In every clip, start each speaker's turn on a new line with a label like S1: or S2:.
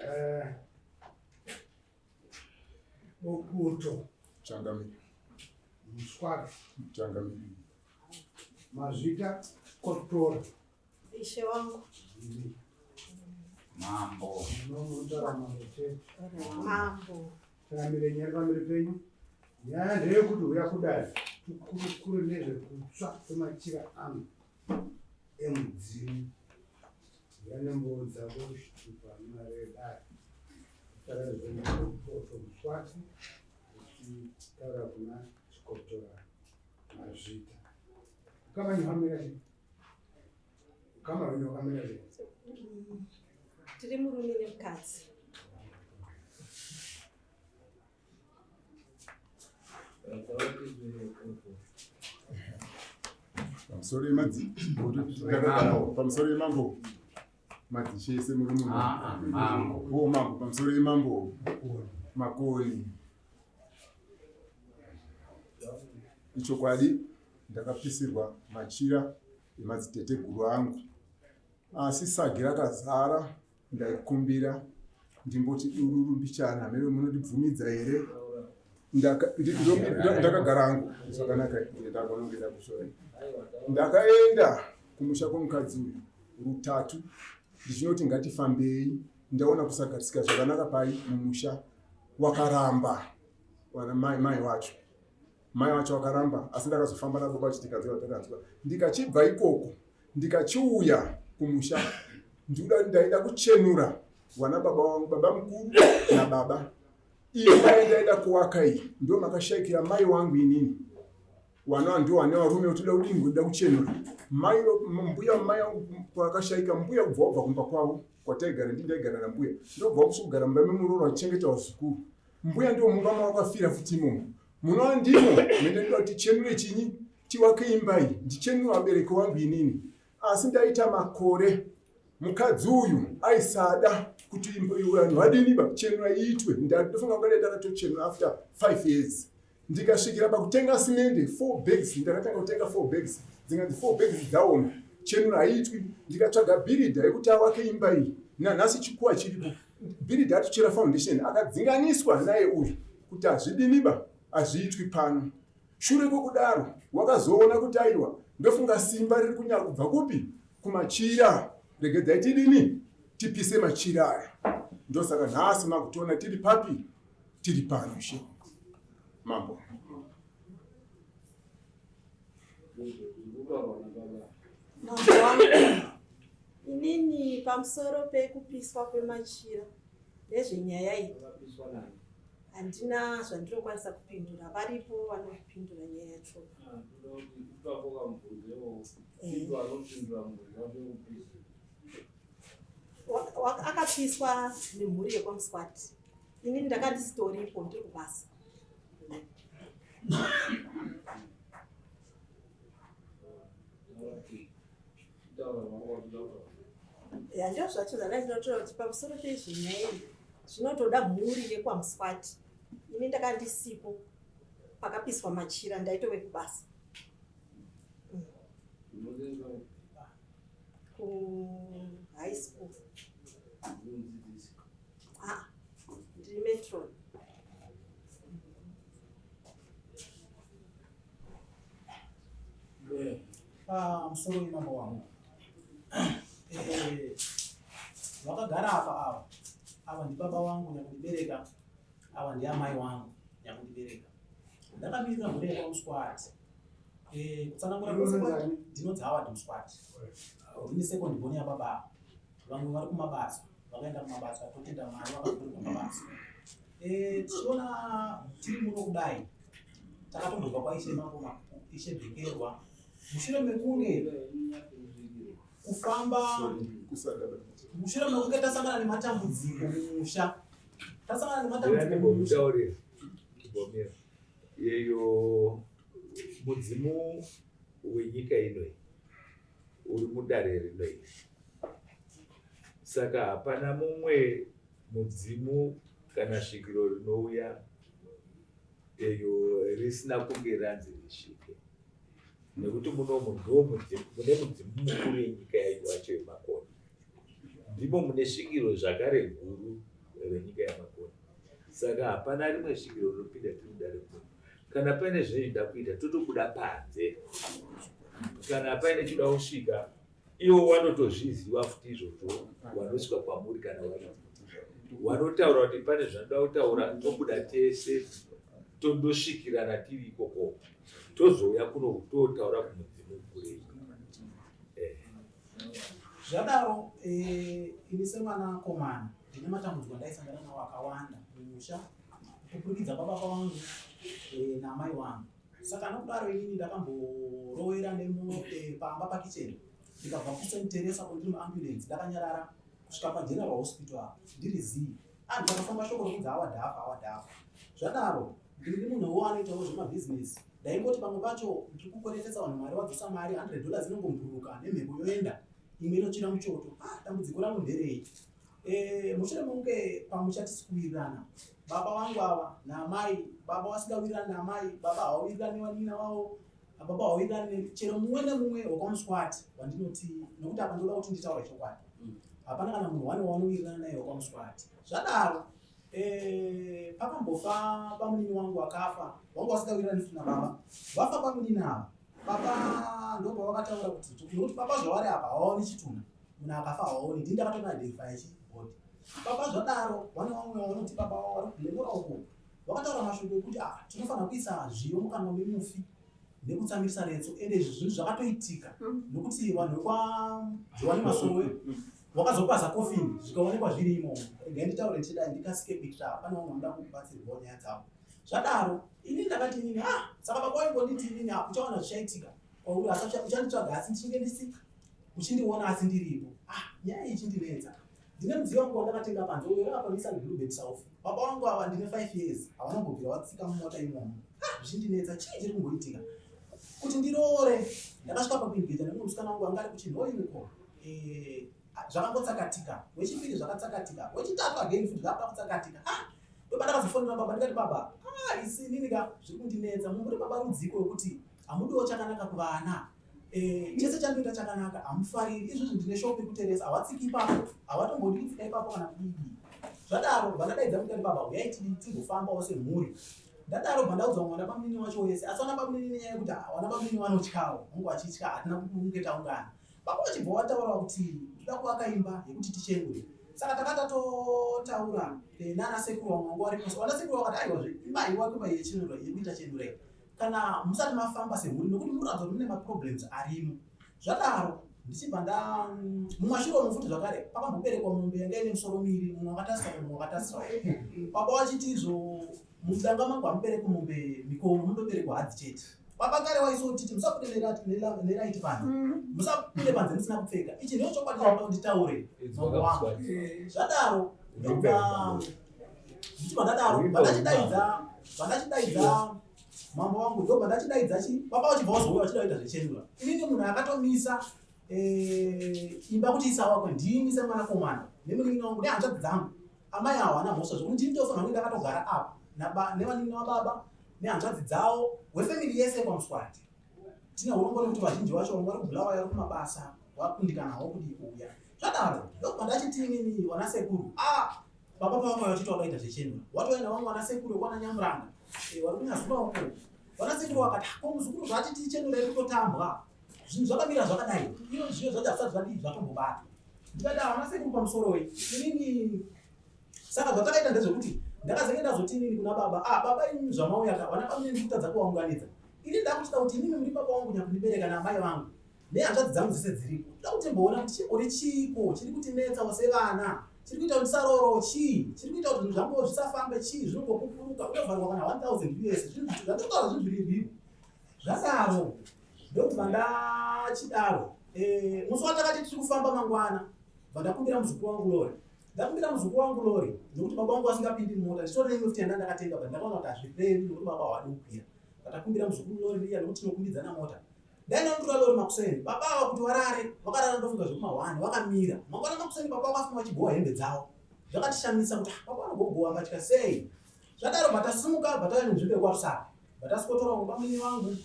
S1: Eh, Bokuto.
S2: Changamire.
S1: Muswari.
S2: Changamire.
S1: Mazvita kotora.
S3: Ishe wangu.
S4: Mambo.
S1: Munotaura mambo chete.
S3: Mambo.
S1: Changamire nyaya pamberi penyu. Nyaya ndeyekuti huya kudai tikurukure nezvekutsva kwemachira angu emudzimu. Huya nembowo dzako kusvika mari yedare. Taura zvemukoto muswati uchitaura kuna chikotora mazvita. Ukama hwamira sei? Ukama hwenyu hwakamira sei?
S3: Tiri murume nemukadzi.
S2: Pamusoro yemadzi pamusoro yemambo madzishe ese muri muno.
S4: Ah, ah, mambo.
S2: Oh, mambo pamusoro yemambo makoni. Ichokwadi ndakapisirwa machira emadziteteguru angu asi sagi rakazara ndaikumbira ndimboti dururu mbichana hameno munondibvumidza here ndakagara hangu zvakanaka ndakonongeda kusvora ndakaenda kumusha kwemukadzi uyu rutatu ndichinoti ngatifambei ndaona kusagarisika zvakanaka pai mumusha wakaramba mai, mai wacho mai wacho wakaramba asi ndakazofamba nababa vacho tikanzwa takanzwa ndikachibva ikoko ndikachiuya kumusha ndikuda ndaida kuchenura wana baba wangu baba mukuru nababa imba yandaida kuwaka iyi ndo makashaikira mai wangu inini wana ndio wane varume kuti uda kudini kuda kuchenura mai mbuya mai wangu kwakashaika mbuya kubva wabva kumba kwavo kwataigara ndi ndaigara nambuya ndobva wakusvikugara mumba memuroora wachichengeta vazukuru mbuya ndio mumba mawakafira futi imomo munova ndimo mende ndoda kuti chenure chinyi tiwake imba iyi ndichenure vabereki wangu inini asi ndaita makore mukadzi uyu aisada kuti vanhu vadini ba chenura iitwe ndofunga kungadai ndakatochenura after 5 years ndikasvikira pakutenga simende 4 bags ndakatanga kutenga 4 bags dzinganzi 4 bags dzaoma chenura haiitwi ndikatsvaga bhiridha yekuti awake imba iyi nanhasi chikuwa chiripo bhiridha atochera foundation akadzinganiswa naye uyu kuti hazvidiniba hazviitwi pano shure kwekudaro wakazoona kuti aiwa ndofunga simba riri kunyanya kubva kupi kumachira regedzai tidini tipise machira aya ndosaka nhasi makutiona tiri papi tiri pano she mambo
S3: Mambo wangu, inini pamusoro pekupiswa kwemachira nezvenyaya iyi handina zvandinokwanisa kupindura, varipo vanopindura nyaya yacho. Eh. Akapiswa nemhuri yekwaMuswati. Inini ndakandisitoripo ndiri kubasa. Ya ndizvo zvacho zvandandinotaura kuti pamusoro pezvenyaya iyi zvinotoda mhuri yekwaMuswati. Ini ndakandisipo pakapiswa machira ndaitove kubasa. Ku high school. Ah, ndiri metron.
S5: Pamusoro ah, imambo wangu eh, vakagara apa ava ava ndibaba wangu nyakundibereka ava ndiamai wangu nyakundibereka ndakamirira mhuri yekwamuswati eh, kutsanangura ndinonzi howard muswati ndini second born yababa vamwe vari kumabasa vakaenda kumabasa totenda mwari vakavhurwa mabasa eh, tichiona tiri muno kudai takatombobva kwaishe mambo ishe bhekerwa mushure mekunge kufamba mushure mekunge tasangana nematambudziko mumusha tasangana nematambudziko mumusha
S6: yeyo mudzimu wenyika inoyi uri mudare rino iri saka hapana mumwe mudzimu kana svikiro rinouya eyo risina kunge ranzi risvike nekuti munomu ndo mune mudzimu mukuru yenyika yacho yemakoni ndimo mune svikiro zvakare guru. renyika yamakoni. Saka hapana rimwe svikiro rinopinda tiri mudare muno. Kana paine zvinoida kuita totobuda panze. Kana paine chinoda kusvika ivo vanotozviziva futi izvozvo, vanosvika kwamuri kana vari vanotaura kuti pane zvanoda kutaura, tobuda tese tondosvikirana tiri ikoko, tozouya kuno totaura kumudzimu kurei.
S5: Zvadaro eh, ini semwanakomana ndine matambudziko andaisangana nawo akawanda mumusha kupurikidza kwababa vangu eh, naamai vangu. Saka nokudaro inini ndakamborowera eh, pamba pakicheni ndikabva kuSt Teresa kundiri muambulance ndakanyarara kusvika paGeneral Hospital apa ndiri zii. Ah, ndikatofamba shoko rokunzi awadhafa awadhafa. Zvadaro ndiri munhuwo anoitawo zvemabhizinesi. Ndaingoti pamwe pacho ndiri kukweretesa vanhu mari wadzosa mari 100 dollars inongomburuka nemhepo yoenda imwe inotsvira muchoto. Ah, dambudziko rangu nderei? Eh, mushure mekunge pamusha tisi kuwirirana baba vangu ava naamai, baba vasingawirirani naamai, baba havawirirani nevanin'ina vavo, baba havawirirani chero mumwe nemumwe wekwaMuswati wandinoti, nokuti apa ndoda kuti nditaure chokwadi, hapana kana munhu wani wavanowirirana naye wekwaMuswati. Zvadaro eh, pakambofa bamunini wangu akafa, wangu vasingawirirani futi nababa, vafa bamunini ava, baba ndopavakataura kuti nokuti baba zvavari apa havaoni chitunha, munhu akafa hawaoni, ndini ndakatonoidentify chi body. Baba zvadaro vane vamwe vanoti baba vavo vari kuGlenora uko vakataura mashoko ekuti ah, tinofanira kuisa zviyo mukanwa memufi nekutsamirisa retso, ende izvi zvinhu zvakatoitika nokuti vanhu vekwaJohani Masowe vakazopaza coffin zvikaonekwa zviri imomo. Regai nditaure ndichidai ndikasike kuitira pane vamwe vanoda kubatsirwawo nyaya dzavo. Zvadaro ini ndakati inini ah, saka baba vaingonditi inini ah, uchaona zvichaitika kwauri asi uchanditsvaga asi ndichinge ndisi uchindiona asi ndiripo. Ah, nyaya iyi ichindinetsa. Ndine mudziyo wangu wandakatenga panze uyo wakapa Nissan Bluebird South. Baba vangu ava ndine 5 years havana kumbobvira vatsika mumota imomo. Ah, zvichindinetsa chii chiri kumboitika? Kuti ndiroore ndakasvika pakuengage nemumwe musikana wangu anga ari kuChinhoyi uko. Eh, zvakangotsakatika. Wechipiri zvakatsakatika. Wechitatu again futi zvakabuda kutsakatika. Ah, ndopandakazofonera baba ndikati baba, ah, isi inini ka zviri kundinetsa. Muri baba rudziko wekuti hamudiwo chakanaka kuvana. Eh, chese chandinoita chakanaka hamufariri. Izvozvi ndine shop yekuteresa, hawatsiki ipapo, hawatombodi kutsika ipapo kana kudii. Zvadaro vandadaidza ndikati baba huyai tidii timbofambawo semhuri. Ndadaro bva ndaudzwa mwana bamunini wacho wese, asi vana bamunini nenyaya yekuti vana bamunini vanotyawo, vangu vachitya hatina kunge taungana. Baba vachibva vataura kuti ndoda kuvaka imba yekuti tichenure. Saka takati tatotaura eh, nana sekuru vamwe vangu varipo. Vana sekuru vakati aiwazve imba haiwakwe imba yechenura yekuita chenurei kana musati mafamba semhuri nokuti munoratidza kuti mune maproblems arimo. Zvadaro ndichibva nda mumashure umu futi zvakare pakamboberekwa mombe yanga ine musoro miri, mumwe wakatarisa mumwe wakatarisa. Baba vachiti izvo mudanga mangu hamubereki mombe mikono, munoberekwa hadzi chete. Baba kare waisotiti musabude neraiti panze, musabude panze musina kupfeka. Ichi ndicho chokwadi chakuda nditaure mambo wangu. Zvadaro ndobva ndichibva ndadaro vandachidaidza vandachidaidza mambo wangu ndobva ndachidaidza chi baba vachibva vazouya vachida kuita zvechenura. Inini munhu akatomisa eh, imba kuti isawakwe ndini semwanakomana nemunin'ina wangu nehanzvadzi dzangu. Amai avo havana mhosva zvekuti ndini ndofanira kunge ndakatogara apa nevanin'ina vababa nehanzvadzi dzavo wefamily yese yekwaMuswati. Tine urombo nekuti vazhinji vacho vamwe vari kuBulawayo vari kumabasa vakundikana havo kudii kuuya. Zvadaro ndokubva ndachiti inini vana sekuru ah baba pavakauya vachiti wakaita zvechenura watouya nevamwe vana sekuru vekwana Nyamuranga eh, vari kunyazura uko. Vana sekuru vakati ko muzukuru zvaati tichenura iri kutotambwa zvinhu zvakamira zvakadai iyo zviyo zvacho hazvisati zvadii zvatombobatwa. Ndikati ah vana sekuru pamusoroi inini. Saka zvatakaita ndezvekuti ndakazenge ndazoti inini kuna baba ah baba inini zvamauya ka vana baba ndiri kutadza kuvaunganidza. Ini ndakuchida kuti inini muri baba vangu nyakundibereka naamai vangu nehanzvadzi dzangu dzese dziripo. Ndoda kuti timboona kuti chimbori chiiko chiri kutinetsawo sevana, chiri kuita kuti tisaroorowo chii, chiri kuita kuti zvinhu zvangu zvisafambe chii, zvinongopupuruka unovharwa kana 1000 US zvinhu zvandinotaura zvinhu zviri real. Zvadaro ndokubva ndachidaro eh, musi watakati tiri kufamba mangwana bva ndakumbira muzukuru wangu lori ndakumbira muzukuru wangu lori nekuti baba vangu vasingapindi mumota nditori neimwe futi yanda ndakatenga but ndakaona kuti hazvirevi nekuti baba havadi kukwira vatakumbira muzukuru lori riya nekuti tinokumbidzana mota dai ndakutora lori makuseni baba ava kuti varare vakarara ndofunga zvekuma one vakamira mangwana makuseni baba vakafuma vachigowa hembe dzavo zvakatishamisa kuti ah, baba vanogogowa mbatya sei zvadaro bvatasimuka bvatauya nenzvimbo yekwarusape bvatasikotora bamunini vangu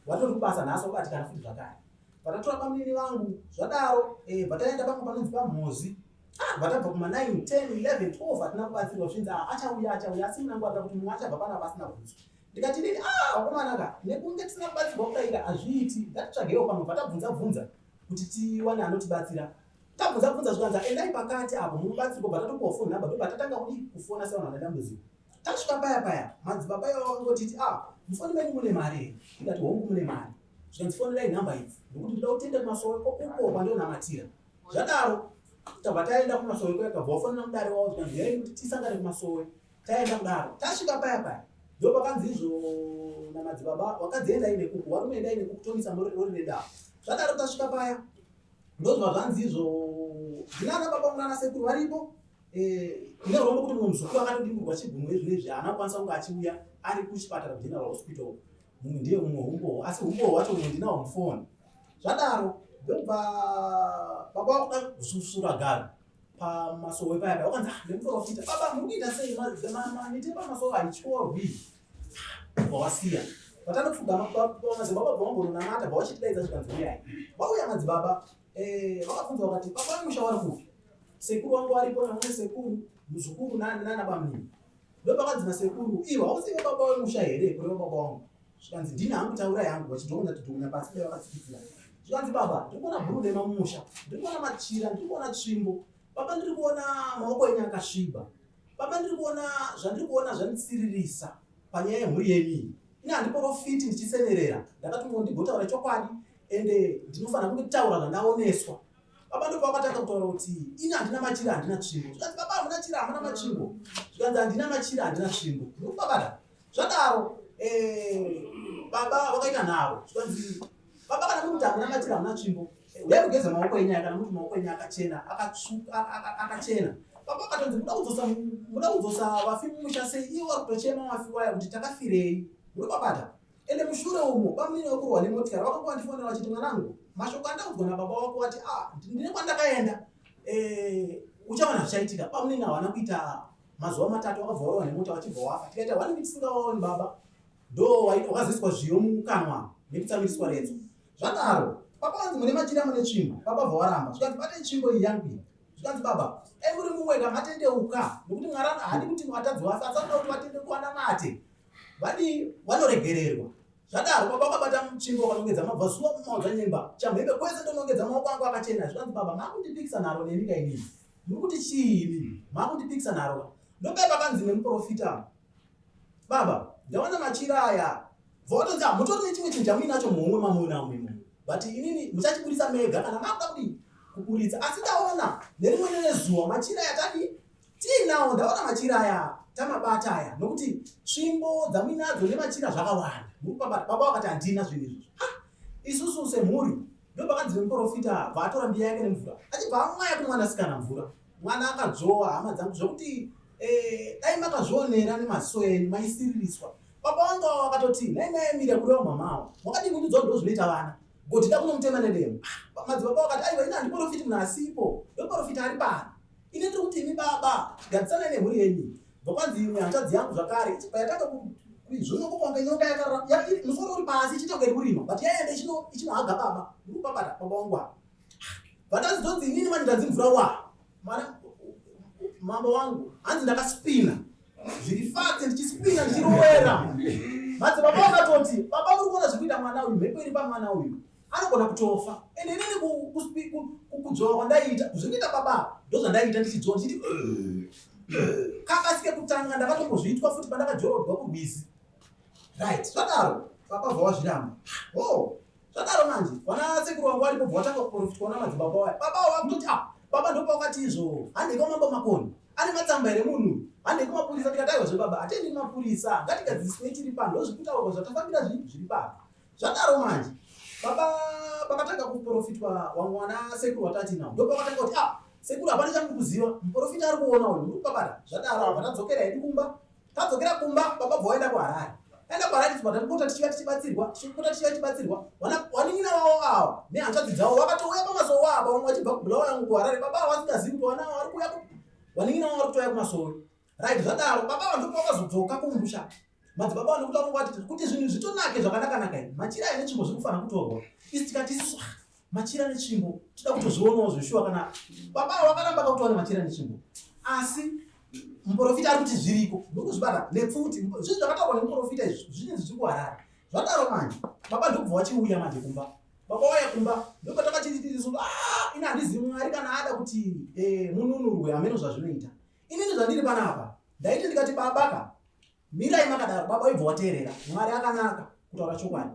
S5: vatori kubasa nhasi vabatikana futi zvakare bvatatora bamunini vangu zvadaro eh, bvataenda pamwe panonzi pamhozi. Ah, vatabva kuma 9 10 11 12 hatina kubatsirwa zvinzi ah, achauya achauya asi munangwarira kuti mumwe achabva panapa asina bhutsu. Ndikati nini ah vakomana ka nekunge tisina kubatsirwa kudaika hazviiti ngatitsvagewo pamwe bva tabvunza bvunza kuti tiwane anotibatsira. Tabvunza bvunza zvikanzi endai pakati apo munobatsirwa bva tatopuwa phone number ndobva tatanga kudii kufona sevanhu vane dambudziko. Tasvika paya paya madzibaba iwawo vakangotiti ah mufoni menyu mune mari here? Ndikati hongu mune mari. Zvikanzi fonerai nhamba idzi nekuti ndoda kutenda kumasowe uko kwandionamatira. Zvadaro tabva taenda kumasowe kuya kabva wafonera mudare wavo zvikanzi huyai kuti tisangane kumasowe. Taenda kudaro tasvika paya paya ndopakanzi izvo namadzibaba vakadzi endai nekuku varume endai nekuku tonisa rori redaro. Zvadaro tasvika paya ndozva zvanzi izvo ndinana baba vangu nana sekuru varipo eh, ndine urombo kuti mumwe muzukuru akatodimburwa chigumwe izvo izvi haana kukwanisa kunge achiuya ari kuchipatara kugeneral hospital mumwe ndiye mumwe humbowo asi humbowo hwacho mumwe ndinawo mufoni zvadaro ndobva baba vakuda kususura garo pamasowe paya paya wakanzi ah, nemuprofita baba muri kuita sei miti pamasowe haityorwi bva wasiya vatanopfugama madzibaba bva vambononamata bva vachitidaidza zvikanzi uyai vauya madzibaba eh, vakabvunza vakati baba vemusha vari kupi sekuru wangu varipo namumwe sekuru muzukuru nani nana bamunini ndopakanzi nasekuru iwe hausive baba wemusha here kureva baba wangu zvikanzi ndini hangu taurai hangu vachidhokonya tudhokonya pasi dai vakatsikitsira zvikanzi baba ndiri kuona bhuru dema mumusha ndiri kuona machira ndiri kuona tsvimbo baba ndiri kuona maoko enyu akasviba baba ndiri kuona zvandiri kuona zvanditsiririsa panyaya yemhuri yenyu iyi ini handiporofiti ndichisenerera ndakatumwa ndigotaura chokwadi ende ndinofanira kunditaura zvandaoneswa Baba ndipo vakatanga kutaura kuti ini handina machira handina tsvimbo. Zvikanzi baba hamuna chira hamuna matsvimbo. Zvikanzi handina machira handina tsvimbo. Ndokubabata. Zvadaro eh, baba vakaita nharo. Zvikanzi baba kana muri kuti hamuna machira hamuna tsvimbo. Eh, uyai kugeza maoko enyu aya kana muri maoko enyu akachena akatsvuka akachena. Baba vakatonzi muda kudzosa muda kudzosa vafi mumusha sei ivo vari kutochema vafi waya kuti takafirei. Ndokubabata. Ende mushure umo bamunini vakurohwa nemotikari vakanga vandifonera vachiti mwanangu mashoko andaudzwa nababa wako vati ah ndine kwandakaenda eh, uchaona zvichaitika. Bamunini havana kuita mazuva matatu vakabva varohwa nemota vachibva wafa tikaita one week tisingavaoni baba ndo wakazoiswa zviyo mukanwa nekutsamiriswa retso zvadaro baba vanzi mune machira mune tsvimbo baba bva waramba zvikanzi bate tsvimbo iyi yangu iyi zvikanzi baba dai muri mumwe ka matendeuka nekuti mwari haadi kuti vatadzi vafe asi anoda kuti vatendeuka vanamate vadii vanoregererwa zvadaro baba vakabata mutsvimbo vakanongedza mabva zuva kumaodzanyemba chamhembe kwese ndonongedza maoko angu akachena zvikanzi baba makundipikisa nharo neni kainini muri kuti chii imi makundipikisa nharo ndopai pakanzi nemuprofita baba ndawana machira aya bva watonzi ah, mutori nechimwe chinhu chamuinacho muhomwe mamunamu imomo but inini muchachiburitsa mega kana makuda kudii kuburitsa asi ndaona nerimwe nezuva machira aya tadii Tiinawo ndaona machira aya tamabata aya nokuti tsvimbo dzamuinadzo nemachira zvakawanda muri kubabata. Baba vakati handina zvinhu izvozvo. Ah, isusu semhuri ndopakanzi nemuprofita bva atora mbiya yake nemvura achibva amwaya kumwanasikana mvura mwana akadzvowa hama dzangu zvekuti eh, dai makazvionera nemaziso enyu maisiririswa baba vangu ava vakatoti nhai mai Emilia kureva mama avo wakadii kundiudza kuti ndozvinoita vana goti da kunomutema nedemo ah, madzibaba vakati aiwa ini handiporofiti munhu asipo ndoporofita ari pano Ini ndiri kuti imi baba gadzisanai nemhuri yenyu. Bva kwanzi imwe hanzvadzi yangu zvakare ichibva yatanga kuizvonongo kunge nyoka yakarara musoro uri pasi ichiita kunge iri kurima but yaenda ichinohaga baba ndiri kubabata baba wangu apa. Bva ndanzi inini manje ndanzi mvura wa mwana mambo wangu hanzi ndakaspina zviri fast ndichispina ndichirowera madzibaba vakatoti baba muri kuona zviri kuita mwana uyu mhepo iri pamwana uyu anogona kutofa ende inini kudzvova kwandaiita zvinoita baba ndozvandaiita ndichidzvova ndichiti kakasike kutanga ndakatombozviitwa futi pandakajorodwa kurwizi right zvadaro baba bva wazviramba o oh, zvadaro manje vana sekuru vangu varipo bva watanga kuprofitwa na madzibaba waya baba vakutoti ah baba ndopawakati izvo handei kwamambo makoni ane matsamba here munhu handei kumapurisa tikati aiwa zvebaba hatiendi kumapurisa ngatigadzisei tiri pano ndozvikutaurwa zvatafambira zviri pano Zvadaro manje baba pakatanga kuprofitwa wamwe wana sekuru watati nawo ndopakatanga kuti ah sekuru hapana chamuri kuziva muprofita ari kuona uyu muri kubabata zvadaro apa tadzokera hedu kumba tadzokera kumba baba bva waenda kuharare aenda kuharare tibva tatipota tichiva tichibatsirwa tichipota tichiva tichibatsirwa wanin'ina wavo awa nehanzvadzi dzavo vakatouya pamasowe apa vamwe vachibva kubulawa yangu kuharare baba ava vasingazivi kuti vana ava vari kuuya wanin'ina wavo vari kutouya kumasowe right zvadaro baba ava ndipo vakazodzoka kumusha madzibaba vanokuti vanonga vati kuti zvinhu zvitonake zvakanakanaka izvi machira ane tsvimbo zviri kufanira kutorwa isi tikati isusu ah, machira netsvimbo toda kutozvionawo zveshuwa kana baba wakaramba kakuti wane machira netsvimbo asi muprofita ari kuti zviriko ndokuzvibata nepfuti zvinhu zvakataurwa nemuprofita izvi zvinhu zviri kuharare zvadaro manje baba ndokubva wachiuya manje kumba baba waya kumba ndopatakachititiso ah, ini handizivi mwari kana ada kuti eh, mununurwe hameno zvazvinoita inini zvandiri panapa ndaiti ndikati babaka Mirai makadaro baba waibva wateerera. Mwari akanaka kutaura chokwadi.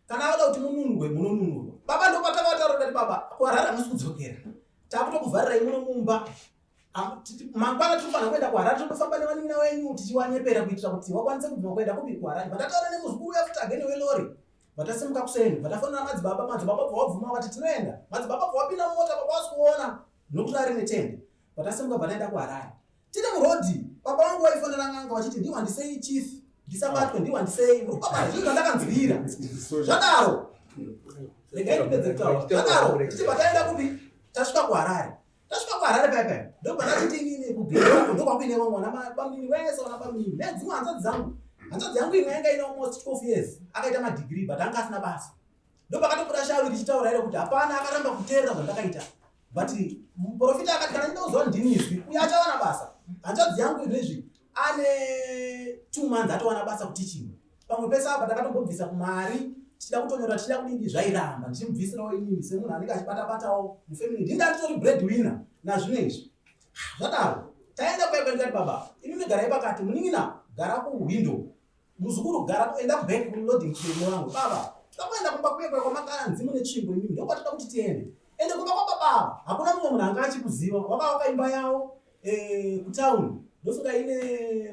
S5: Kana vada kuti mununurwe munonunurwa. Baba ndopatakavataura ndati baba kuHarare hamusi kudzokera. Takutokuvharirai muno mumba. Mangwana tinofanira kuenda kuHarare totofamba nevanin'ina wenyu tichiwanyepera kuitira kuti wakwanise kubvuma kuenda kupi kuHarare. Vandataura nemuzukuru uya futi again welori. Vatasimuka kuseni vatafonera madzibaba madzibaba bva wabvuma vati tinoenda. Madzibaba bva wapinda mumota baba wasi kuona nokuti ari netende. Vatasimuka vataenda kuHarare. Tiri murodhi, baba vangu vaifonera n'anga vachiti ndiwandisei chief, ndisabatwe, ndiwandisei. Baba zvinhu zvandakanzwira. Zvadaro. Regai ndipedze kutaura. Zvadaro, tichibva taenda kupi? Tasvika kuHarare. Tasvika kuHarare paya paya. Ndobva ndachiti inini kugera ndokwakuine vamwe vana bamnini vese vana bamnini nedzimwe hanzvadzi dzangu. Hanzvadzi yangu imwe yanga ine almost 12 years akaita madegree but anga asina basa. Ndopakatobuda shavi richitaura iro kuti hapana akaramba kuteerera zvandakaita. But muprofita akati kana ndinoziva ndini izwi uyo achawana basa. Hanzvadzi yangu izvezvi ane two months atowana basa kuteaching. Pamwe pese apa takatombobvisa kumari tichida kutonyora tichida kudini zvairamba ndichimubvisirawo inini semunhu anenge achibata batawo mufamily ndini ndanditori bread winner nazvino izvi. Zvadaro taenda kuya kwandikati baba inini garai pakati munin'ina gara kuwindow Muzukuru gara enda kubank kuloading chirimo vangu baba toda kuenda kumba kuye kuya kwamakanzi mune tsvimbo imimi ndokwatoda kuti tiende ende kumba kwababa ava hakuna mumwe munhu anga achikuziva wakavaka imba yavo eh, kutown ndofunga ine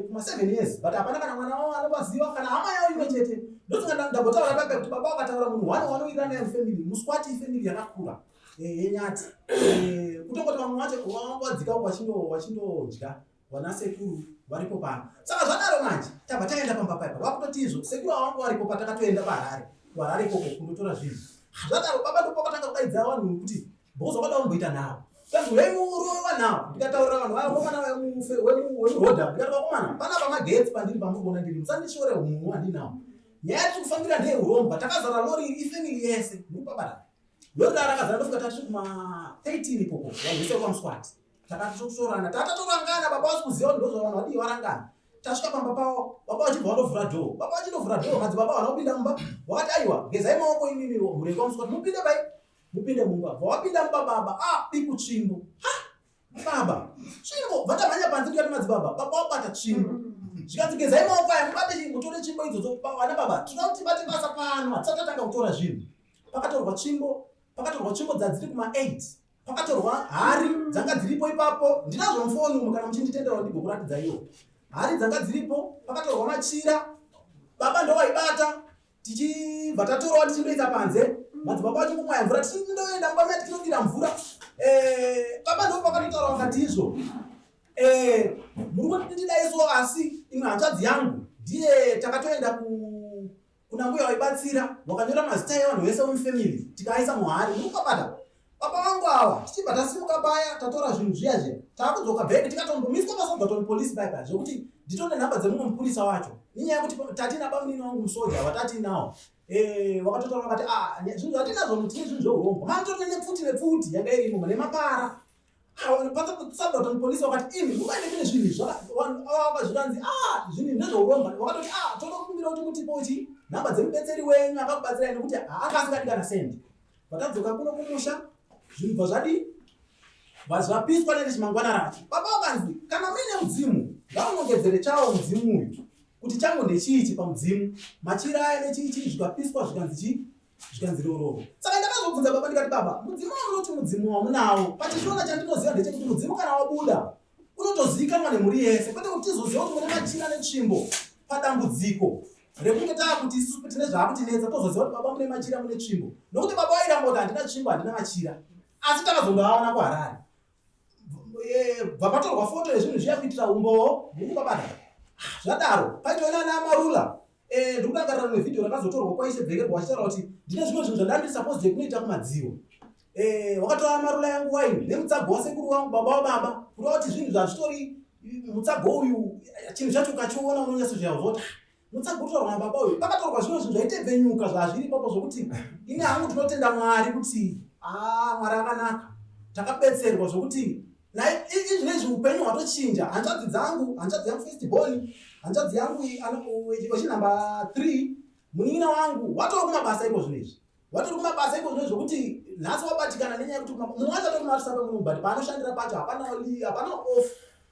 S5: kuma seven years but hapana kana mwana wavo anovaziva kana hama yavo imwe chete ndofunga ndambotaura pepe kuti baba vakataura munhu one wanowirirana naye mufamily muswati ifamily yakakura eh, yenyati eh, kutongoti vamwe vacho vadzika uko vachindodya Vana sekuru varipo pano. Saka zvadaro manje tabva taenda pamba paipa vakutoti izvo sekuru avangu varipo patakatoenda paHarare kuHarare ikoko kundotora zvinhu. Zvadaro baba ndipo vakatanga kudaidza vanhu kuti because wakada kumboita navo. Kanzi uyai murowa navo ndikataurira vanhu vaya vakomana wemurodha ndikati vakomana panapa magetsi pandiri pamuri kuona ndiri musandishore humhu handinawo. Nyaya yatiri kufambira ndeyeurombwa takazara lori iri ifamily yese muri kubabata. Lori rakazara ndofunga tatiri kuma 13 ikoko vanhu vese vekwaMuswati. Takatotorana tatatorangana baba vasi kuziva kuti ndozvavanhu vadii varangana tasvika pamba pavo baba vachibva vandovhura dhoo baba vachindovhura dhoo madzibaba vana kupinda mumba vakati aiwa gezai maoko imimi mhuri yekwamuswa kuti mupinde pai mupinde mumba bva wapinda mumba baba a ah, biku tsvimbo ha baba tsvimbo bvatamhanya panze ndikati madzibaba baba wabata tsvimbo zvikanzi gezai maoko aya mubate chii mutore tsvimbo idzodzo vana baba tinoda kuti tibate basa pano hatisati tatanga kutora zvinhu pakatorwa tsvimbo pakatorwa tsvimbo dzadziri kuma 8 pakatorwa hari dzanga dziripo ipapo ndinazvo mufoni umu kana muchinditenderawo ndigokuratidza iwo hari dzanga dziripo pakatorwa machira baba ndowaibata tichibva tatorawa tichindoisa panze madzibaba vachingomwaya mvura tichindoenda mumba maya tichinodira mvura eh, baba ndo pakatotaura vakati izvo eh, muri kuti ndidaiso asi imwe hanzvadzi yangu ndiye takatoenda ku kuna mbuya waibatsira wakanyora mazita evanhu vese vemufamily tikaaisa muhari murikukabata baba vangu ava tichibva tasimuka paya tatora zvinhu zviya zviya taakudzoka bheki tikatombomiswa pasogaton police paya paya zvekuti nditone nhamba dzemumwe mupurisa wacho nenyaya yekuti tatina bamunini wangu musoja watatinawo eh, wakatotaura vakati ah, zvinhu zvatinazvo tine zvinhu zveurongwa manitotine nepfuti nepfuti yanga irimo nemapara Sabaton police wakati imi muvaende kune zvinhu izvi zvikanzi ah zvinhu ndezveuromba wakatoti ah tonokumbira kuti mutipo chi nhamba dzemubetseri wenyu akakubatsirai nekuti haanga asingadi kana sendi vatadzoka kuno kumusha zvinhu bva zvadii vazapiswa nerechimangwana racho baba vakanzi kana muine mudzimu ngaunongedzere chawo mudzimu uyu kuti changu ndechiichi pamudzimu machira aya nechiichi zvikapiswa zvikanzi chii zvikanzi rororo saka ndakazobvunza baba ndikati baba mudzimu wamunoti mudzimu wamunawo pachishona chandinoziva ndechekuti mudzimu kana wabuda unotozivikanwa nemhuri yese kwete kuti tizoziva kuti mune machira netsvimbo padambudziko rekunge taakuti isusu tine zvaakutinetsa tozoziva kuti baba mune machira mune tsvimbo nokuti baba vairamba kuti handina tsvimbo handina machira asi takazondoaona kuharare eh, bva patorwa foto yezvinhu zviya kuitira umbowo mukubabata ah, zvadaro paitoona ana amarula Eh, ndikurangarira rimwe vhidhiyo rakazotorwa kwaishe bvekerwa vachitaura kuti ndine zvimwe zvinhu zvandandiri supposed kunoita kumadziro eh, wakatora marula yangu waini nemutsago wasekuru wangu baba wababa kureva kuti zvinhu zvazvitori mutsago uyu chinhu chacho ukachiona unonyatsozviyauzoti ah, mutsago utorwa nababa uyu pakatorwa zvimwe zvinhu zvaitebvenyuka zvazviri ipapo zvokuti ini hangu tinotenda mwari kuti Ah, Mwari akanaka. Takabetserwa zvokuti izvinezvi upenyu hwatochinja. Hanzvadzi dzangu, hanzvadzi yangu first born, hanzvadzi yangu wechinumber 3, munin'ina wangu watova kumabasa iko zvino izvi. Watori kumabasa iko zvino zvokuti nhasi wabatikana nenyaya yekuti mumwe wacho atori kumarisa pemuno but paanoshandira pacho hapana hapana off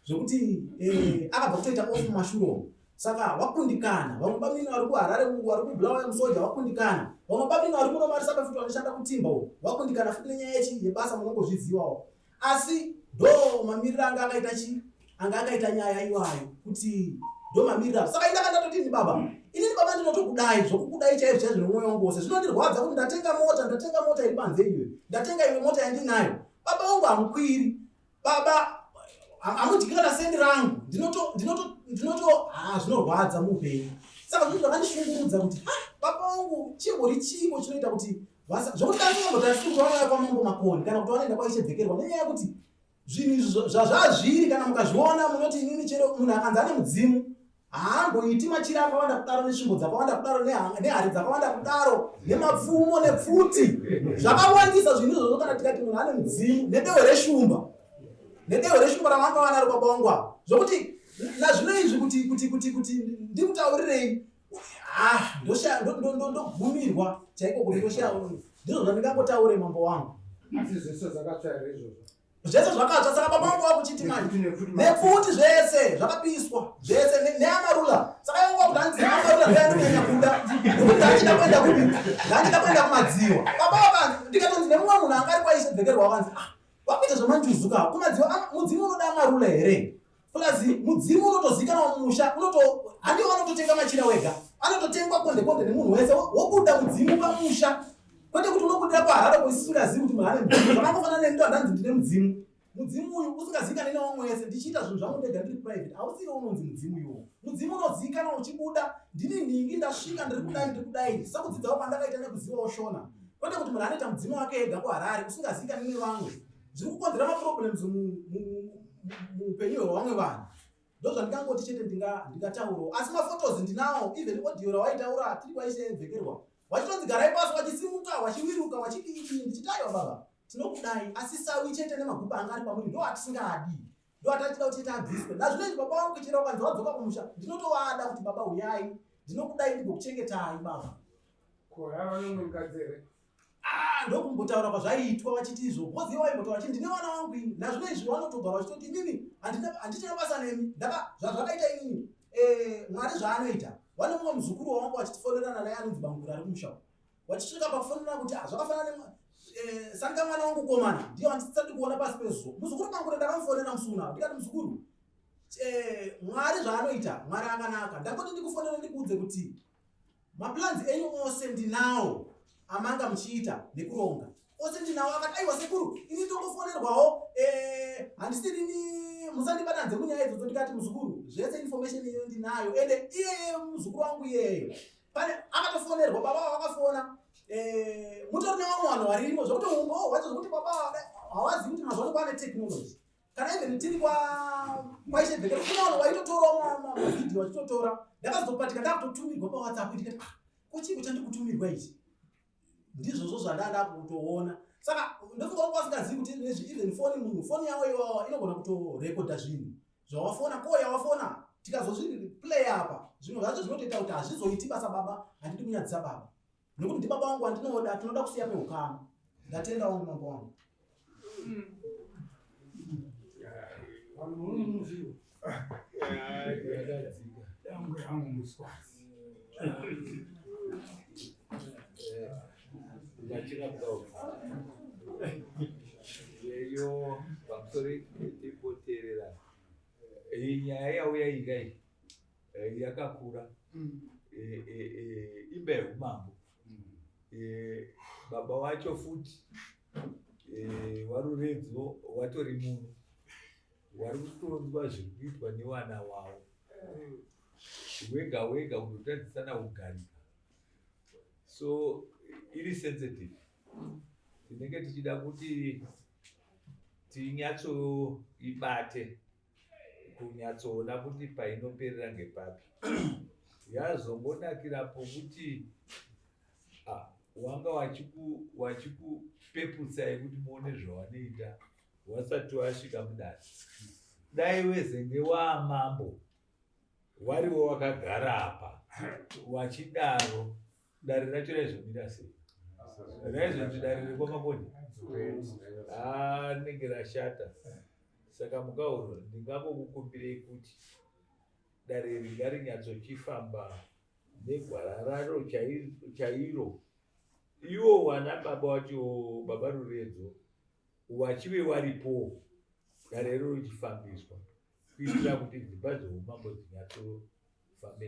S5: zvekuti eh, akabva kutoita off mumashure umu. Saka wakundikana. Vamwe bamnini vari kuHarare uku, vari kuBulawayo musoja wakundikana. Vamwe bamnini vari kuno Marisaba futi vanoshanda kutimba uku wakundikana futi nenyaya yechi yebasa munongozvizivawo. Asi ndo mamiriro anga akaita chi anga akaita nyaya iwayo kuti ndo mamiriro acho. Saka ini ndakanga ndatoti baba, inini baba ndinotokudai zvokukudai chaizvo chaizvo nemwoyo wangu wose. Zvinondirwadza kuti ndatenga mota, ndatenga mota iri panze iyoyo. Ndatenga imwe mota yandinayo. Baba wangu hamukwiri. Baba hamudyi kana sendi rangu ndinoto ndinoto ndinoto ha zvinorwadza muupenyu saka zvinhu zvakandishungurudza kuti ha baba vangu chingori chiiko chinoita kuti zvokuti dai kuti vanouya kwamambo Makoni kana kuti vanoenda kwaIshebvekerwa nenyaya yekuti zvinhu izvi zvazvazviri kana mukazviona munoti inini chero munhu akanzi ane mudzimu haamboiti machira akawanda kudaro nesvimbo dzakawanda kudaro nehari dzakawanda kudaro nemapfumo nepfuti zvakawandisa zvinhu izvozvo kana tikati munhu ane mudzimu nedehwe reshumba nedehwe reshumba ravanga vanaro baba vangu ava zvokuti nazvino izvi kuti kuti kuti kuti ndikutaurirei ah ndoshaya ndogumirwa chaiko kuti ndoshaya ndizvo zvandingangotaure mambo wangu
S1: asi zvese zvakatsva here izvozvo
S5: Zvese zvakatsva saka baba vangu vakuchiti manje nepfuti zvese zvakapiswa zvese neamarula saka ivo vakuti hanzi amarula ndoyandonyanya kuda nekuti ndachida kuenda kupi ndachida kuenda kumadziwa baba vakanzi ndikatonzi nemumwe munhu anga ari kwaisebvekerwa wakanzi ah vakuita zvemanjuzu ka kumadziwa mudzimu unoda amarula here Plus mudzimu unotozikanwa mumusha unoto handiwo anototenga machira wega anototengwa konde konde nemunhu wese wobuda mudzimu pamusha kwete kuti unobudira paharare usingazivi kuti munhu ane mudzimu zvakangofanana neni ndohandanzi ndine mudzimu mudzimu uyu usingazivikanwi nevamwe wese ndichiita zvinhu zvangu ndega ndiri private hausiwo unonzi mudzimu iwowo mudzimu unozivikanwa uchibuda ndini nhingi ndasvika ndiri kudai ndiri kudai sekudzidzawo kwandakaita nekuzivawo shona kwete kuti munhu anoita mudzimu wake ega kuharare usingazivikanwi nevamwe zviri kukonzera maproblems muupenyu hwevamwe vanhu ndozvandingangoti chete ndingataurawo asi mafotos ndinawo even audio rawaitaura tiri kwaisheemvekerwa wachitonzi garai pasi wachisimuka wachiwiruka wachidii ndichiti aiwa baba tinokudai asi sawi chete nemagupa anga ari pamuri ndo atisingadi ndo atachida kuti chete abviswe nazvino izvi baba vangu chero ukanzi wadzoka kumusha ndinotovada kuti baba huyai ndinokudai ndigokuchengetai baba
S1: Kurara nomwe mukadzi here?
S5: Ah, ndokumbotaura kwazvaiitwa vachiti izvo because ivo vaimbotaura vachiti ndine vana vangu ini nazvino izvi vanotogara vachitoti inini handichina basa nemi ndaka zvazvakaita inini eh, mwari zvaanoita vane mumwe muzukuru wavangu vachitifonerana naye anonzi bamukuru ari kumusha uko vachisvika pakufonerana kuti ah, zvakafanana ne eh, sanika mwana wangu komana ndiye wandisati kuona pasi pezuva muzukuru bamukuru ndakamufonera musi unawo ndikati muzukuru eh, mwari zvaanoita mwari akanaka ndangoti ndikufonere ndikuudze kuti Maplans enyu ose ndinawo amanga muchiita nekuronga ose ndinawo. Akati aiwa sekuru ini ndongofonerwawo eh, handisirini musandibatanze munyaya idzodzo. Ndikati muzukuru zvese information iyo ndinayo ende iyeye muzukuru wangu iyeyo pane akatofonerwa baba vakafona eh, mutori nevamwe vanhu varimo zvekuti umbowo hwacho zvekuti baba hawazivi kuti mazuva ano kwane technology kana even tiri kwaishebhekera kuna vanhu vaitotorawo mavhidhiyo vachitotora ndakazopatika ndakutotumirwa pawhatsapp ndikati ah ko chiiko chandikutumirwa ichi ndizvozvo zvandanda kutoona saka ndofunga wanga wasingazivi kuti nezvi even foni munhu foni yavo iwawa inogona kutorekodha zvinhu zvawafona ko yawafona tikazozviplay apa zvinhu zvacho zvinotoita kuti hazvizoiti basa baba handidi kunyadzisa baba nekuti ndibaba wangu wandinoda tinoda kusiya peukama ndatenda wangu mambo wangu
S6: Yeyo pamusoro tipoterera iyi nyaya yauya iyi kai eh, yakakura mm. eh, eh, imba yeumambo mm. Baba wacho futi waruredzo watori muno wari kutonzwa zviri kuitwa newana wavo wega wega kutotadzisana kugarika so iri sensitive tinenge tichida kuti tinyatsoibate kunyatsoona kuti painoperera ngepapi yazongonakira pokuti ah, Wanga wachikupeputsai kuti muone zvawanoita wasati wasvika mudare. Dai wezenge waamambo wariwo wakagara apa wachidaro dare racho raizomira sei? Raizonzi dare rekwaMakoni? Ah, rinenge rashata. Saka mukauro ndingangokukumbirei kuti dare iri ngarinyatsochifamba negwara raro chairo iwo wana baba wacho baba Ruredzo wachive waripo dare iro richifambiswa kuitira kuti dzimba dzeumambo dzinyatsofambe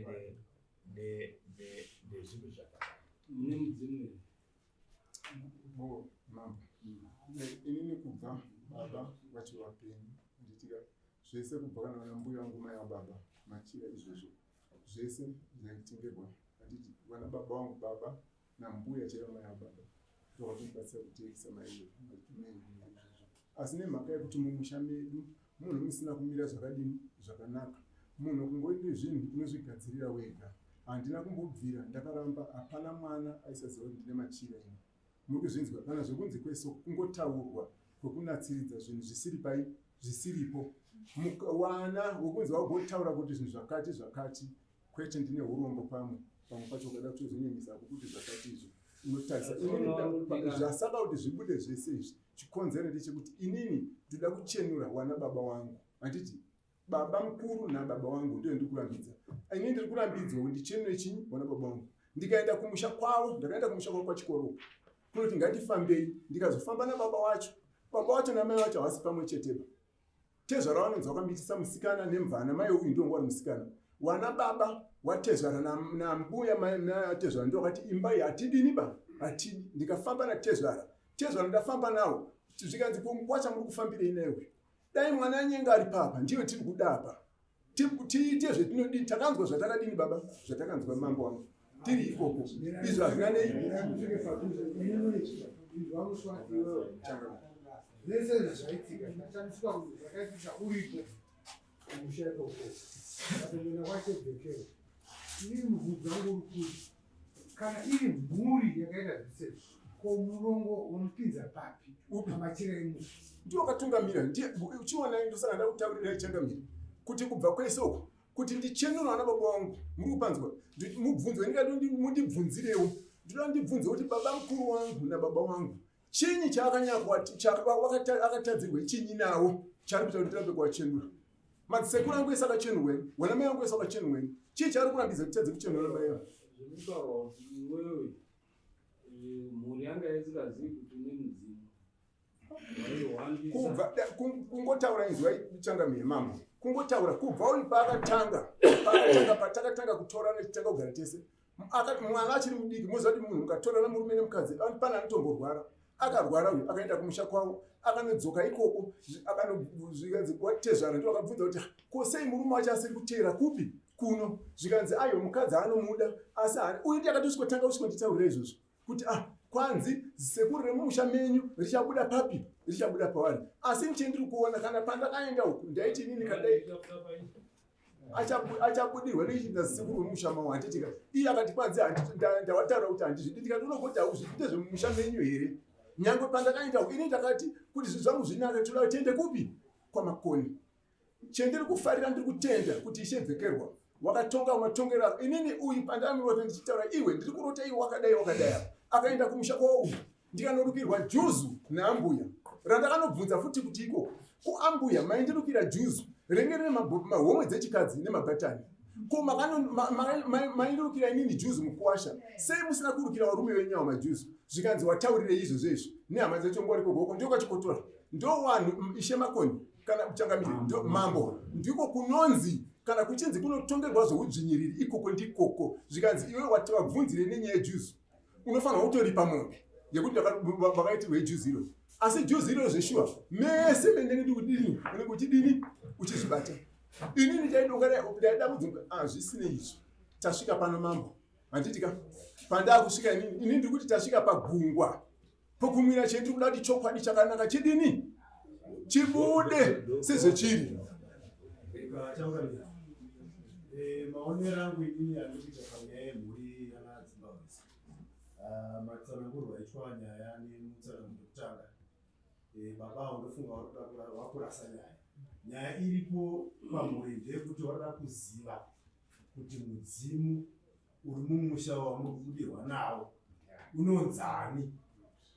S6: nezvinhu zvakanaka.
S1: Mune mudzimu here?
S2: Mambo, inini kubva baba vacho vapenyu nditika zvese kubva kana vana mbuya vangu mai vababa machira izvozvo zvese zvaitengerwa handiti vana baba vangu baba nambuya chaivo mai vababa ndovakundibatsira kutekisa mai asi nemhaka yekuti mumusha medu munhu musina kumira zvakadini zvakanaka munhu kungoite zvinhu unozvigadzirira wega handina kumbobvira ndakaramba hapana mwana aisaziva kuti ndine machira ini muri kuzvinzwa kana zvekunzi kweso kungotaurwa kwekunatsiridza zvinhu zvisiri pai zvisiripo wana wekunzi wagotaura kuti zvinhu zvakati zvakati kwete ndine urombo pamwe pamwe pacho ukada kutozonyanyisa ako kuti zvakati izvo unotarisa zvasaka kuti zvibude zvese izvi chikonzero ndechekuti inini ndoda kuchenura wana baba wangu handiti baba mukuru nababa wangu ndiyo ndiri kurambidza ini ndiri kurambidzwa kuti ndichenure chinyi wana baba wangu ndikaenda kumusha kwavo ndakaenda kumusha kwavo kwachikoro kunoti ngatifambei ndikazofamba nababa wacho baba wacho namai wacho havasi pamwe cheteba tezvara vanonzi vakamitisa musikana nemvana mai uyu ndiwo ngwari musikana wana baba watezvara nambuya natezvara ndiwo vakati imba iyi hatidini ba hatidi ndikafamba natezvara tezvara ndafamba nawo zvikanzi ko mukwasha muri kufambirei naye uyu dai mwana anyenga ari papa ndiyo tiri kuda apa tiite zvetinodii takanzwa zvatakadini baba zvatakanzwa mambo wangu tiri ikoko izvo hazvina nei
S1: zvese zvaitika ndashamisika kuti zvakaitika uripo kumusha ikoko atoenda kwachebvekero ini mubvunzo wangu uri kuti kana iri mhuri yakaita zvese izvi ko murongo unopinza papi pamachira emufi
S2: ndiwo wakatungamira ndiye uchiona ndosaka ndakutaurira ichangamira kuti kubva kwese uko kuti ndichenura vana baba vangu muri kupanzwa mubvunzo ndingati mundibvunzirewo ndinoda ndibvunze kuti baba mukuru wangu nababa wangu chinyi chaakatadzirwe chinyi nawo chaari kuita kuti ndirambe kuwachenura madzisekuru angu ese akachenurweni wana mai angu ese akachenurweni chii chaari kurambidza kuti tadze kuchenura mai ava
S4: zvekutaura kuti iwewe eh, mhuri yanga isingazivi kuti une mudzimu
S2: kubva kungotaura inzwa changamire mambo kungotaura kubva uri paakatanga paakatanga patakatanga kutorana tichitanga kugara tese mwana achiri mudiki moziva kuti munhu mukatorana murume nemukadzi pane anotomborwara akarwara uyu akaenda kumusha kwavo akanodzoka ikoko akanozvikanzi kwatezvara ndo akabvunza kuti ko sei murume wacho asiri kuteera kupi kuno zvikanzi ayo mukadzi anomuda asi uyu ndiye akatosvikotanga kusvikonditaurira izvozvo kuti ah kwanzi sekuru remumusha menyu richabuda papi richabuda pavari asi ndiche ndiri kuona kana pandakaenda uku ndaiti inini kadai achabudirwa nechinda sekuru wemumusha mavo handitika iye akati kwanzi ndawataura kuti handizvidi ndikati unogoti hauzvidi ndezvemumusha menyu here nyangwe pandakaenda uku ini ndakati kuti zvinhu zvangu zvinake toda tiende kupi kwamakoni chendiri kufarira ndiri kutenda kuti ishe bvekerwa wakatonga umatongero inini uyu pandamirota ndichitaura iwe ndiri kurota iwe wakadai wakadai apa akaenda kumusha kwao uyu ndikanorukirwa juzu naambuya randakanobvunza futi kuti ikoko kuambuya maindirukira juzu renge rine mahomwe dzechikadzi nemabhatani ko maindirukira inini juzu mukuwasha sei musina kurukira varume venyu ava majuzu zvikanzi wataurirei izvozvo izvi nehama dzacho ngwari kogoko ndiko kachikotora ndo wanhu ishe makoni kana kuchangamire ndo mambo ndiko kunonzi kana kuchinzi kunotongerwa zveudzvinyiriri ikoko ndikoko zvikanzi iwe wabvunzire nenyaya yejuzu unofanirwa kutoripa mombe yekuti vakaitirwa yejuzu iro asi juzu iro zveshuwa mese mendenge ndikudini unenge uchidini uchizvibata inini ndaida kudzinga ah, zvisinei izvo tasvika pano mambo handiti ka pandakusvika inini inini ndiri kuti tasvika pagungwa pokumwira chendiri kuda kuti chokwadi chakanaka chidini chibude sezvechiri
S4: eh, maonero angu inini andikuita panyaya yemhuri yana zimbabwe
S7: Ah, matsanangurwo aitwa nyaya nemutsananguro wekutanga eh, baba avo ndofunga vakurasa nyaya. Nyaya iripo pamhuri ndeyekuti varikuda kuziva kuti mudzimu uri mumusha wamuri kubudirwa nawo unonzani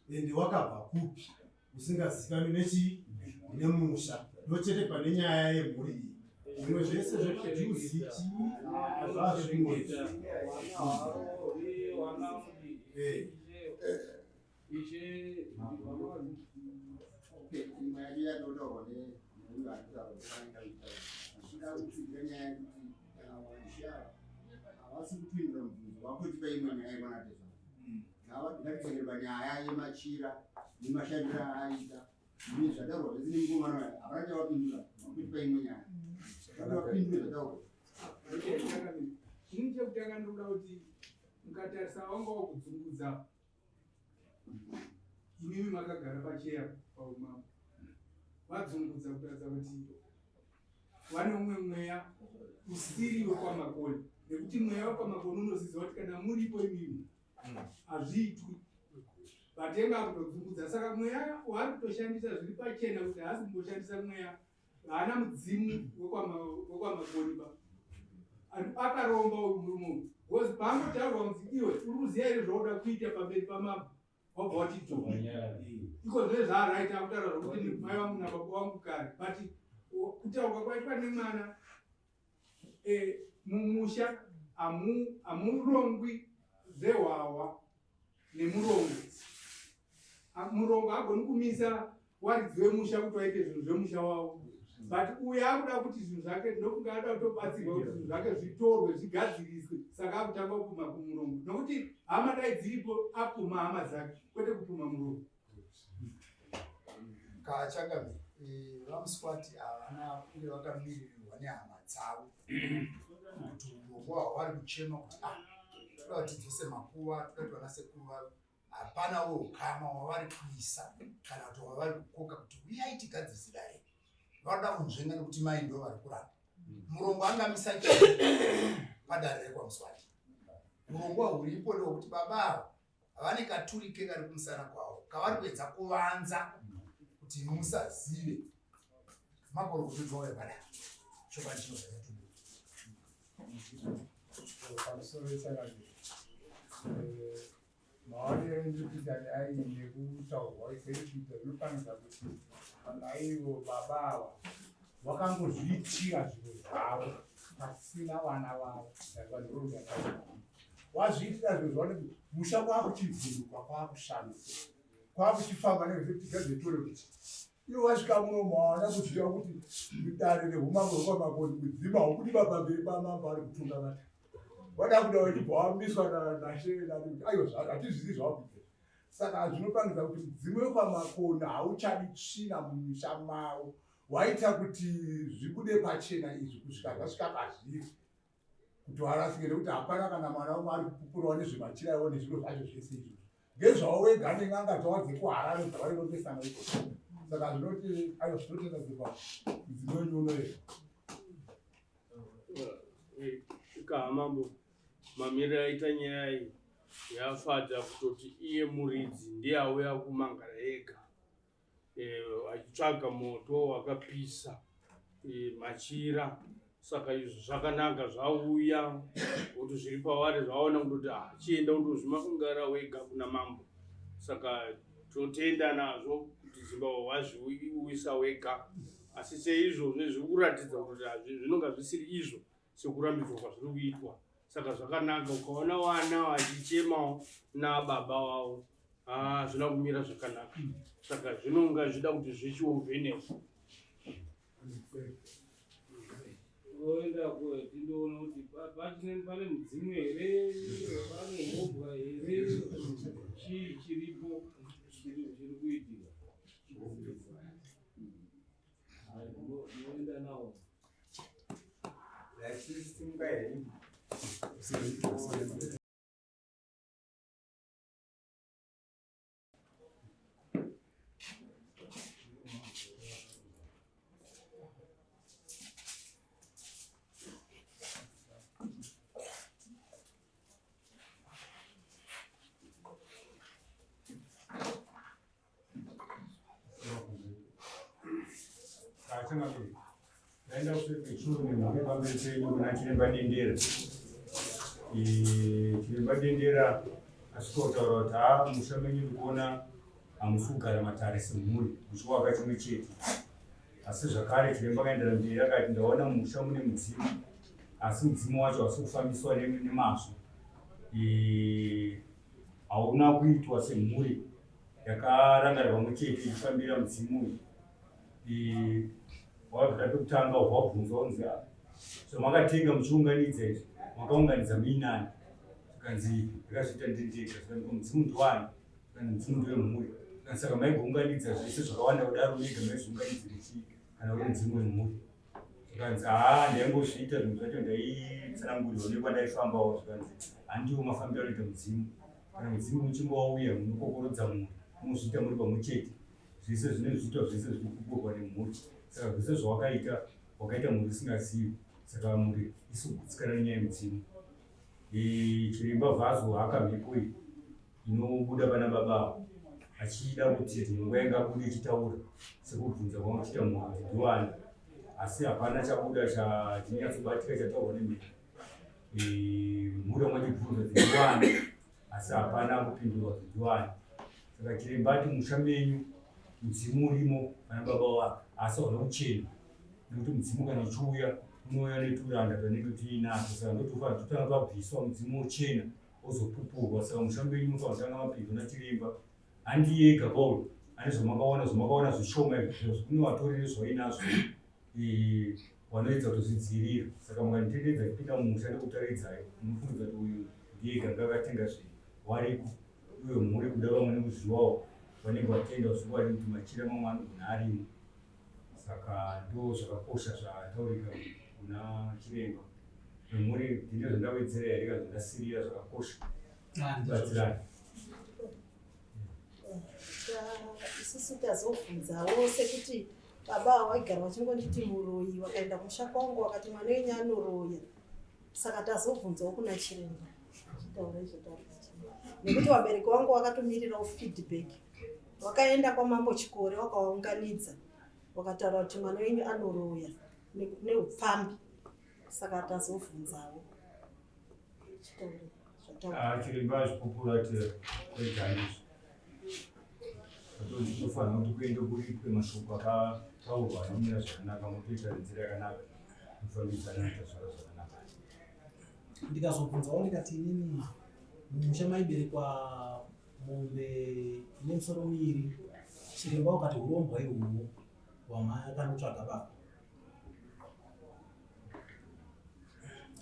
S7: ende wakabva kupi usingazikanwi nechii nemusha ndochete pane nyaya yemhuri iyi zvimwe zvese zvemajuzi chii zvazvimwe
S8: havasi kupindura mubvunzo wakuti paimwe nyaya yekwanatezva ngatidzokere panyaya yemachira nemashandiro aaita nezvataurwa zvese nemukomana uya hapana chavapindura vakuti paimwe nyaya vapindure zvataurwa.
S1: Ini chekutanga ndinoda kuti mukatarisa wanga wakudzungudza imimi makagara pacheya paumambo vadzungudza kuratidza kuti vane umwe mweya usiri wekwamakoni nekuti mweya wekwamakoni unoziva kuti kana muripo imimi hazviitwi vatenga kutodzungudza saka mweya waari kutoshandisa zviri pachena kuti haasi kumboshandisa mweya haana mudzimu wekwamakoni ba akaromba uyu murume uyu bcause paangotaurwa kunzi iwe uri kuziva here zvauda kuita pamberi pamambo wabva wati dho iko zvine zvaaraita akutaura zvokuti mai vangu nababa vangu kare but kutaurwa kwaitwa nemwana eh, mumusha hamurongwi zvehwahwa nemurongo. Murongo hagoni kumisa waridzi wemusha kuti waite zvinhu zvemusha wavo but uyo akuda kuti zvinhu zvake ndokunge ada kutobatsirwa kuti zvinhu zvake zvitorwe zvigadziriswe saka akutanga kupuma kumurongo nokuti hama dai dziripo apuma hama dzake kwete kupuma murongo.
S9: Kachangamire, eh, vaMuswati havana kunge vakamiririrwa nehama dzavo kuti urongwa hwavari kuchema kuti ah, toda kuti tidzose makuva, toda kuti vanasekuru vavo, hapana weukama wavari kuisa kana kuti wavari kukoka kuti uyai tigadzirise dare. Vanoda kunzvenga nekuti mai ndo vari kuramba. Murongwa angamisa chii padare rekwaMuswati? Urongwa huripo ndehwekuti baba ava vane katurike kari kumusana kwavo kavari kuedza kuvanza kuti imi musazive makorokoto dzauya padare chokwadi chinobva chatubuda.
S1: Pamusoro wechangamire, maonero endiri kuita nyaya iyi nekutaurwa kwairi kuita zvinofanidza kuti vanaivo baba ava vakangozviitira zviro zvavo pasina vana vavo
S2: wazviitira zviro zvavo nekuti musha kwakuchivhunduka kwakushamisa kwakuchifamba nezvetigazetore kuti iwe wasvika muno mawana kuziva kuti dare rehumambo hwekwamakoni kudzima hukudi pamberi pamambo ari kutunga vati wada kuda wachibva wamiswa nashe kuti aiwa hatizvizi zvawakuita saka zvinopangidza kuti mudzimu wekwamakoni hauchadi tsvina mumisha mavo waita kuti zvibude pachena izvi kusvika zvasvika pazviri kuti warasike nekuti hapana kana mwana umwe ari kupupurawo nezvemachira iwo nezviro zvacho zvese izvozvo ngezvavo wega nen'anga dzavo dzekuharare dzavairotesana ikoko saka zvinoti ayo zvinotenda dzimba mudzimu wenyu unoera.
S4: Kahamambo mamiriro aita nyaya iyi yafadza kutoti iye muridzi ndiye auya kumangara ega achitsvaga moto wakapisa machira saka izvo zvakanaka zvauya kuti zviri pavari zvaona kutoti ah, chienda undozvimakungara wega kuna mambo saka totenda nazvo kuti zimbabwe wazviuyisa wega asi seizvozvo zviri kuratidza kuti zvinonga zvisiri izvo sekurambidzwa kwazviri kuitwa saka zvakanaka ukaona vana vachichemawo nababa vavo ah, zvina kumira zvakanaka saka zvinonga zvida kuti zvichiovhenekwa oenda tindoona kuti pachine pane mudzimu here pane hobwa here chii chiripo chiri kuitika moenda nawo.
S10: Changamire, ndaenda kuchuru nemhuri pamberi penyu kuna Chiremba Dendera. Chiremba Dendera asvikotaura kuti haa musha menyu ndikuona hamusi kugara matare semhuri muchiwaka chimwe chete. Asi zvakare Chiremba akaendera mberi akati ndaona musha mune mudzimu asi mudzimu wacho hausi kufambiswa nemazvo. Hauna kuitwa semhuri yakarangarira pamwe chete ichifambira mudzimu uyu. Wabvira pekutanga wabvunzwa unzi ah, zvamakatenga muchiunganidza izvi makaunganidza muinani zvikanzi ndakazviita ndiri ndega zvikanzi mudzimu ndiwani zvikanzi mudzimu ndewemhuri zvikanzi saka maigounganidza zvese zvakawanda kudaro mega maizviunganidzire chii kana uri mudzimu wemhuri zvikanzi haa ndaingozviita zvinhu zvacho ndaitsanangurirwa nekwandaifambawo zvikanzi handiwo mafambiro anoita mudzimu kana mudzimu uchinge wauya munokokorodza mhuri munozviita muri pamwe chete zvese zvine zviitwa zvese zviri kupupurwa nemhuri saka zvese zvawakaita wakaita mhuri isingazivi saka mhuri isigutsikana nenyaya yemudzimu chiremba vhazo haka mhepo iyi inobuda pana baba avo achida kuti dzimwe nguva yanga abude ichitaura sekubvunza kwanga kuchiita munhu kuti ndiwani asi hapana chabuda chinyatsobatika chataurwa nemhepo mhuri vamwe vachibvunza kuti ndiwani asi hapana kupindurwa kuti ndiwani saka chiremba ati musha menyu mudzimu urimo pana baba wa asi hauna kuchena nekuti mudzimu kana uchiuya unouya neturanda twanenge tuinato saka ndotofanira totanga twabviswa mudzimu wochena wozopupurwa saka musha menyu munofanira kutanga mapindwa nachiremba handiye ega paul ane zvamakaona zvamakaona zvishoma izvo kune vatori nezvainazvo wanoedza kutozvidzivirira saka mukanditendedza chipinda mumusha ndikutaridzai munofungidzwa kuti uyu ndiye ganga akatenga zvinhu wariko uye mhuri kuda vamwe nekuzviwawo vanenge vatenda zvokwadi kuti machira mamwe anogona arimo saka ndo zvakakosha zvataurika kuna chiremba vemhuri ndine zvandawedzera here kana zvandasirira zvakakosha batsirani
S3: Isusu tazobvunzawo sekuti baba ava vaigara vachingonditi muroyi vakaenda kumusha kwangu vakati mwana wenyu anoroya saka tazobvunzawo kuna chiremba chitaura izvo nekuti vabereki vangu vakatomirirawo feedback vakaenda kwamambo chikore vakavaunganidza vakataura kuti mwana wenyu anoroya neupfambi saka tazobvunzawo
S10: Ah, chiremba azvipupura ati kwega izvi atonzi tinofanira kuti kuende kuripwe mashoko akataurwa anomira zvakanaka motoita nenzira yakanaka mufambidzana noita zvaro zvakanaka
S5: ndikazobvunzawo ndikati inini mumusha maiberekwa mombe ine misoro miiri chiremba wakati urombwa ihwohwo hwamakanotsvaga baba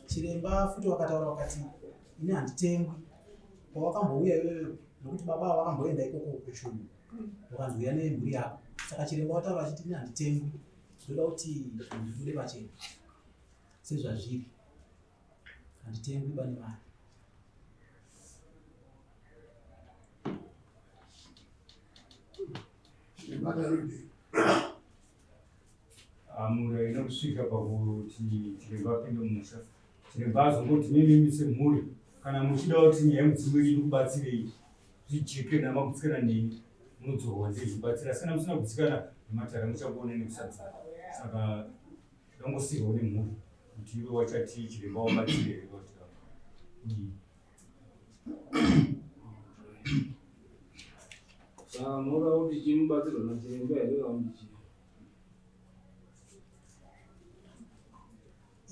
S5: Chiremba futi wakataura wakati ini handitengwi pawakambouya iwewe nokuti baba ava vakamboenda ikoko kuchuru wakanzi uya nemhuri yako saka chiremba wataura achiti ini handitengwi ndoda kuti zvinhu zvibude pachena sezvazviri handitengwi bane mari
S10: Mhuri haina kusvika pakuti chiremba apinde mumusha. Chiremba azongoti mimimi semhuri kana muchida kuti nyaya yemudzimu iyi ndikubatsirei zvijeke namagutsikana neni munodzorwa nzei zvibatsira asi kana musina kugutsikana nematare muchakuona nekusadzoka saka ndangosiirwa nemhuri kuti iwe wachati chiremba wabatsire here kuti kudii
S4: Saka munoda kuti chimubatsirwa nachiremba here kana kuti chii?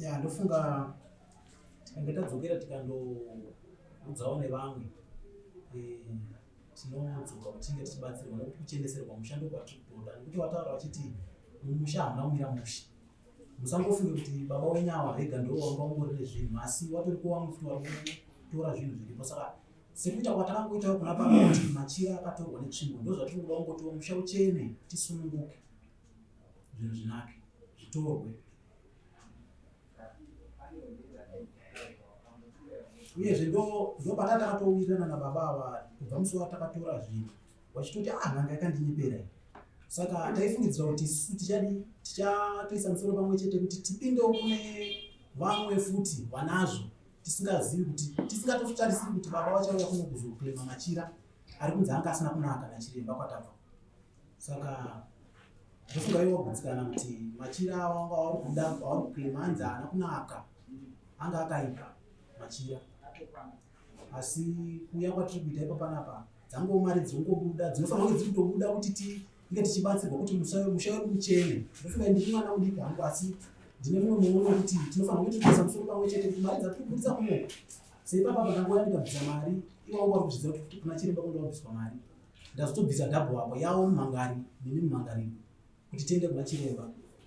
S5: Ya, ndofunga tikange tadzokera tikandoudzawo nevamwe eh, tinodzoka kuti tinge tichibatsirwa nekuti kucheneserwa musha ndokwatiri kutoda nekuti wataura vachiti mumusha hamuna kumira mushe musangofunge kuti baba wenyu awa vega ndo wanga ungori nezvinhu asi watoripo wamwe futi wari kutora zvinhu zviripo saka sekuita kwatakangoitawo kuna baba kuti machira akatorwa netsvimbo ndozvatiri kuda kungotiwo musha uchene tisununguke zvinhu zvinake zvitorwe uyezve ndopata takatowirirana nababa ava kubva musi watakatora zvinhu wachitoti ah n'anga yakandinyepera iyi saka taifungidzira kuti isusu tichadi tichatoisa musoro pamwe chete kuti tipindewo kune vamwe futi vanazvo tisingazivi kuti tisingatotarisiri kuti baba vachauya kuno kuzoklema machira ari kunzi anga asina kunaka nachiremba kwatabva saka. Ndofunga iwe wagutsikana kuti machira awanga wauri kuda wauri kuclaima hanzi haana kunaka, anga akaipa machira. Asi kuuya kwatiri kuita ipa panapa dzangova mari dzinongobuda dzinofanira kunge dziri kutobuda kuti tinge tichibatsirwa kuti musha wedu uchene. Ndofunga ndiri mwana mudiki hangu asi ndine mumwe muono wekuti tinofanira kunge tiri kuisa musoro pamwe chete kuti mari dzatiri kubudisa kuno seipapa pakangoya ndikabvisa mari iwawo wari kuzviziva kuti kuna chiremba kunge wabviswa mari ndazotobvisa dhabhu apo yawo mumhangari neni mumhangariro kuti tiende kuna chiremba.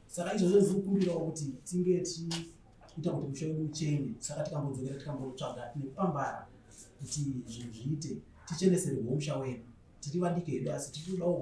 S5: Saka izvozvo ndiri kukumbirawo kuti tinge tichiita kuti musha wedu uchene. Saka tikambodzokera tikambotsvaga nekupambara kuti zvinhu zviite, ticheneserwewo musha wedu. Tiri vadiki hedu asi tiri kudawo.